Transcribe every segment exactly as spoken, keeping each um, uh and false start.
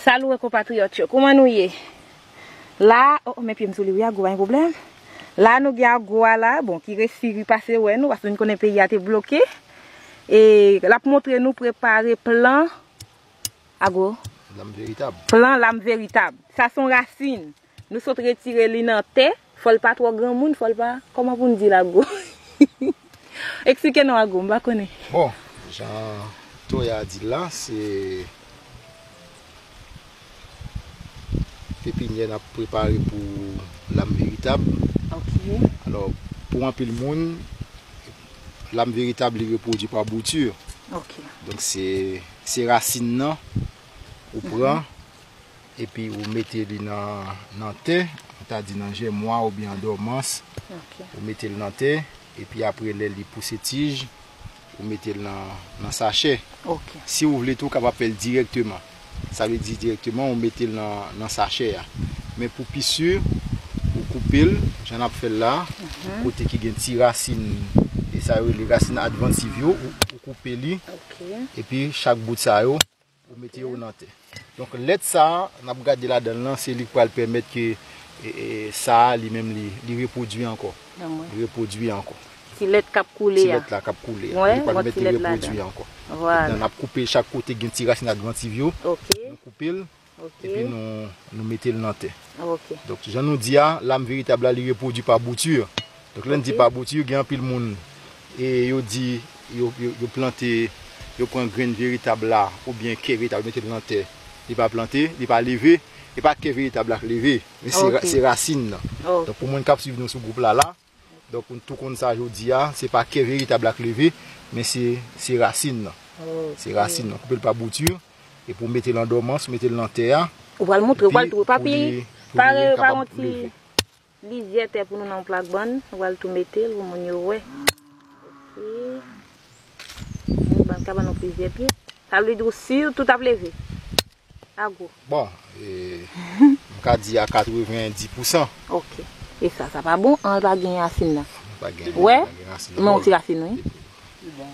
Salut konpatriyòt yo, kòman nou ye? La, oh, men pye m sou li wi, Ago, pa gen pwoblèm. La, nou gen Ago a la, bon, ki resi ripase wè nou, paske nou konnen peyi a te bloke. E l ap montre nou prepare plan, Ago. Lam veritab. Plan lam veritab. Sa se yon rasin. Nou sot retire li nan tè, fò l pa twò granmoun, fò l pa, kòman pou n di l, Ago? Eksplike nou, Ago, m pa konnen. Bon, jan Toya di l la, se pepinyè n ap prepare pou lam veritab. Ok. Alò, pou anpil moun, lam veritab li repwodui pa bouti. Ok. Donk se, se rasin nan ou pran, epi ou mete li nan, nan tè, nou ta di nan jèmwa oubyen an dòmans, ok, ou mete l nan tè, epi apre lè li pouse tij, ou mete l nan, nan sachè. Ok. Si ou vle tou, ou kapab fè l dirèkteman. Sa vle di dirèkteman, ou mete l nan, nan sachè a. Men pou pi si, ou koupe l, jan n ap fè l la, mhm, kote ki gen ti rasin, e sa yo rele rasin advansiv yo, ou, ou koupe li, ok, epi chak bout sa yo, ou mete yo nan tè. Donk, lèt sa a, n ap gade ladan l lan, se li k pral pèmèt ke, e, e, sa a, li menm, li, li repwodui ankò. Li repwodui ankò. Ti lèt k ap koule a. Ti lèt la k ap koule a. Li pral pèmèt li repwodui ankò. Vwala. Mentnan, n ap koupe chak kote gen ti rasin advansiv yo. Ok. Nou koupe l, ok, epi nou, nou mete l nan tè. Ok. Donk, jan nou di a, lam veritab la, li repwodui pa bouti. Donk, lè n di, ok, pa bouti, gen anpil moun, e yo di, yo, yo, yo plante, yo pran grenn veritab la, oubyen kè veritab, yo mete l nan tè. Li pa plante, li pa leve, e pa kè veritab la k leve, men se ra-, ok, se rasin nan. Ok. Donk, pou moun k ap swiv nou sou gwoup la, la, donk, nou tou konn sa jodi a, se pa kè veritab la k leve, men se, se rasin nan. Ok. Se rasin nan. Koupe l pa bouti, epi w mete l an dòmans, w mete l nan tè a. Ou pral montre, ou pral tou, epi pou li, pou li kapab leve. Pare, pare yon ti lizyè tè pou nou nan yon plak bann. Ou pral tou mete l pou moun yo wè. Ok. Nou pral ka ban nou plizyè pye. Sa vle di w si tout ap leve. Ago. Bon, e, m ka di a katrevenndis pousan. Ok. E sa, sa pa bon, an pa gen rasin nan. Pa gen, wè, pa gen rasin nan. Men yon ti rasin, wi. Li bon.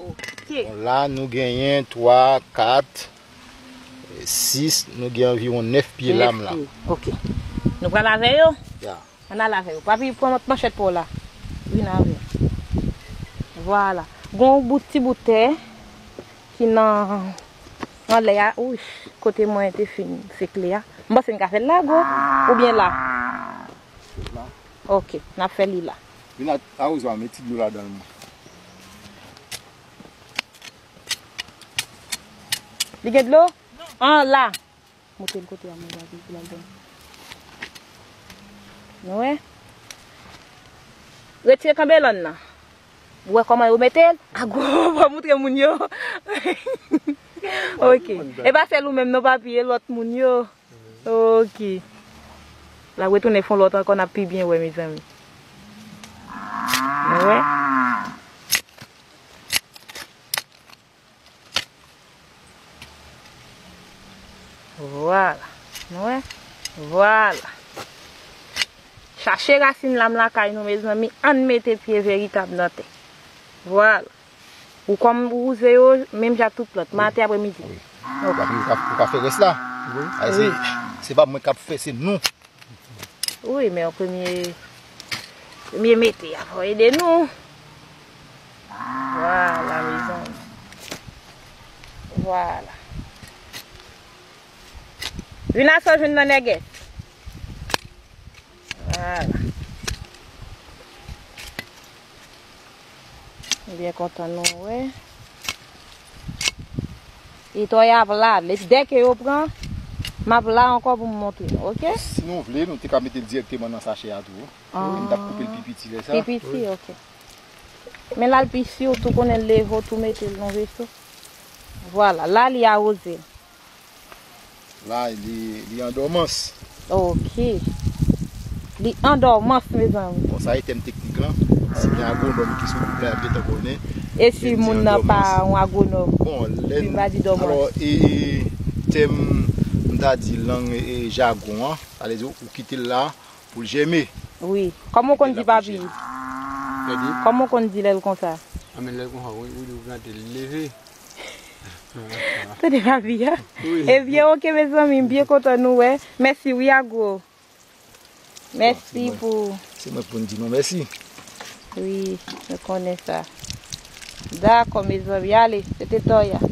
Ok. Bon, la, nou genyen twa, kat, sis, nou gen anviwon nèf pye lam la. Nèf pye. Ok. Nou pral avè yo? Ya. Ann al avè yo. Papi, pran manchèt pa w la. Vin avè yo. Vwala. Gon bout ti bout tè ki nan, anlè a. Ouch, kote mwen te fin sekle a. M panse n ka fè l la, gwo. Oubyen la? La. Ok, n ap fè li la. Vin a, awozo a, met ti dlo ladan l, mwen. Li gen dlo? An la. Montre l kote a, mwen, gade, pou l al bwè. Nou wè? Retire kanbelòn nan. Ou wè kòman yo mete l? Ago, pa montre moun yo. Ok. E pa sèl ou menm non, papi, e lòt moun yo. Ok. L ap retounen fè yon lòt ankò, n ap pi byen wè, mezanmi. Nou wè? Vwala. Nou wè? Vwala. Chache rasin lam lakay nou, mezanmi. Ann mete pye veritab nan tè. Vwala. Ou kòm wouze yo, menm jan ak tout lòt, maten, aprèmidi. Wi. Ok. Ou ka, ou ka fè rès la. Wi. Ay, se, se pa mwen k ap fè, se nou. Wi, men premye, premye mete a, fò ede nou. Vwala, mezanmi. Vwala. Vin a sa w jwenn nan nègès. Vwala. M byen kontan nou wè. E to y ap la, lè, dèke yo pran, m ap la ankò pou m montre nou, ok? Si nou vle, nou te ka mete l dirèkteman nan sachè a tou. Ah. Epi n t ap koupe l pi piti lè sa. Pi piti, ok. Men la l pi si, ou tou konnen l leve, ou tou mete l nan veso. Vwala, la li awoze. La, li, li an dòmans. Ok. Li an dòmans, mezanmi. Bon, sa e tèm teknik lan. Si gen agwonòm ki sou gwoup la, y ap gentan konnen. E si moun nan pa yon agwonòm? Bon, lè n, alò, e, e, tèm, m ta di lang, e, jagon an, sa vle di ou kite l la pou l jèmen. Wi. Kòman w konn di, papi? Kòman w konn di lè l konsa? A, men lè l konsa, wi, wi, ou plante l, li leve. Tande papi a. Ebyen, oke, mezanmi, m byen kontan nou wè. Mèsi wi, Agwo. Mèsi pou. Se mwen pou n di nou mèsi. Wi, nou konnen sa. Dakò, mezanmi, ale, se te Toya.